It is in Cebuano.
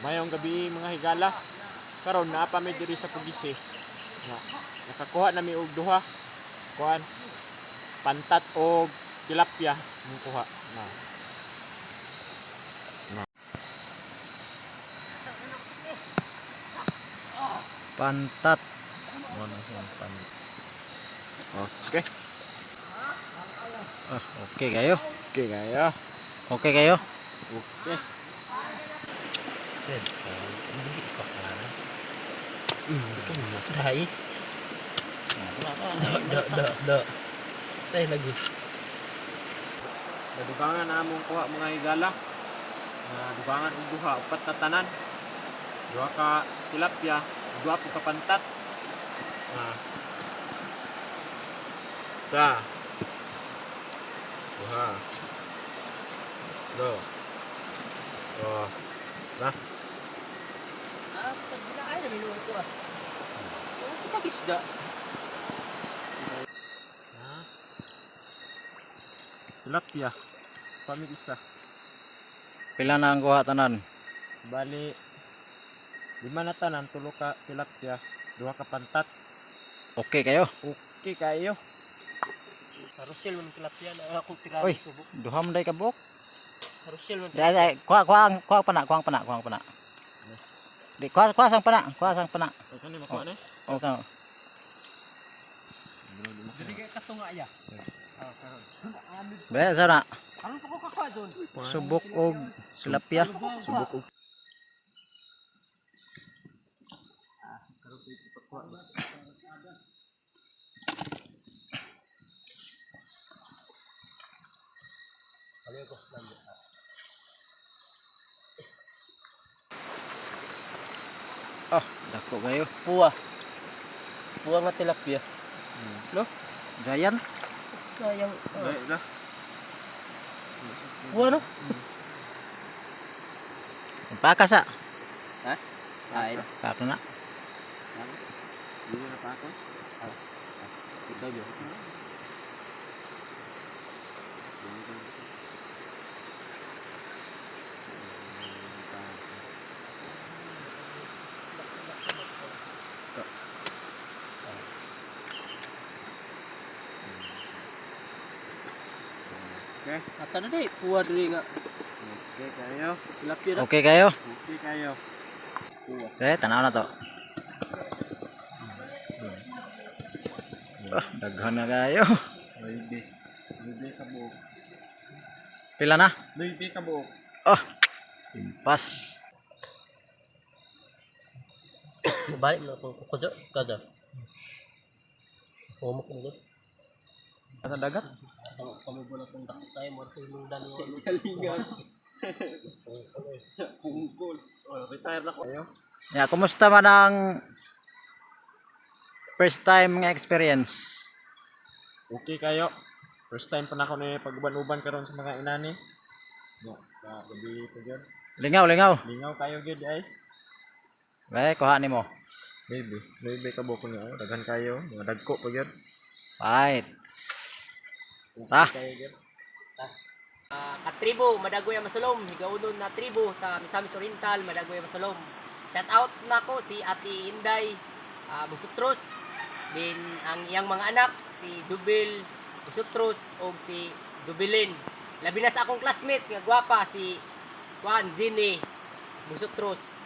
Mayong gabi, mga higala. Karon naa pa mi diri sa Pugisi. Nga nakakuha na mi og duha. Kuan, pantat og tilapia ang kuha. Na. Pantat. Mo na siyang pantat. Okay. Ah, okay kayo. Okay kayo. Okay kayo. Okay. Dai. Do do do. Tay lagi. Nadugangan na among kuha, mga higala. Nadugangan og duha, upat na tanan. Duha ka tilapia, duha po ka pantat. Ah. Sa. Duha. Do. Oh. Na. Ah, pag ay na minuot ko ah. Oh, kita isda. Ah. Tilapia. Pamig isa. Pila na ang kuha tanan? Bali, lima na tanan, tulo ka tilapia, duha ka pantat. Okay kayo. Okay kayo. Karusel man tilapia na ako tira Oy. subok. Duha man day kabuk. Karusel man. Dai dai, kuha kuha kuha pa na, kuha pa na, kuha pa na. Di kuha kuha sang pa na, kuha sang pa na. Okay ni makuha na. Okay. Dili kay katunga ya. Be sa na. Karon pa ko kakuha doon. Subok og tilapia. Subok og Ah, dako kayo. Puwa. Puwa nga tilapia. No? Giant. Sayang. Dai na. Puwa no? Paka sa. Ay. Paka na. Dili na pa ako. Ikaw gyud. Okay. Ata na dai puwa diri nga Okay kayo. tilapia na. Okay kayo. Okay kayo. Eh, tanaw na to. Ah, daghan na kayo. Nuebe. Nuebe ka buok. Pila na? Nuebe ka buok. Oh. Impas. Balik na ko kujo kada. Huwag mo kung Sa dagat? Pamubula kong dakot tayo, mo ito yung dalawa. Pungkol. Oh, retire na ko. Ayo. Ya, kumusta man ang first time nga experience? Okay kayo. First time pa na ako ni pag-uban-uban karon sa mga inani. No, ka gabi pa gyud. Lingaw, lingaw. Lingaw kayo gyud ay. Be, kuha nimo. Maybe, maybe ka buok niya. Oh, daghan kayo, mga dagko pa gyud. Right. Ta. Kayo gyud. Katribo, Madagoya Masulom, Higaunon na tribo, ta Misamis Oriental, Madagoya Masulom. Shout out nako si Ate Inday Busutros, din ang iyang mga anak, si Jubil Busutros o si Jubilin. Labi na sa akong classmate nga gwapa si Juan Zine Busutros.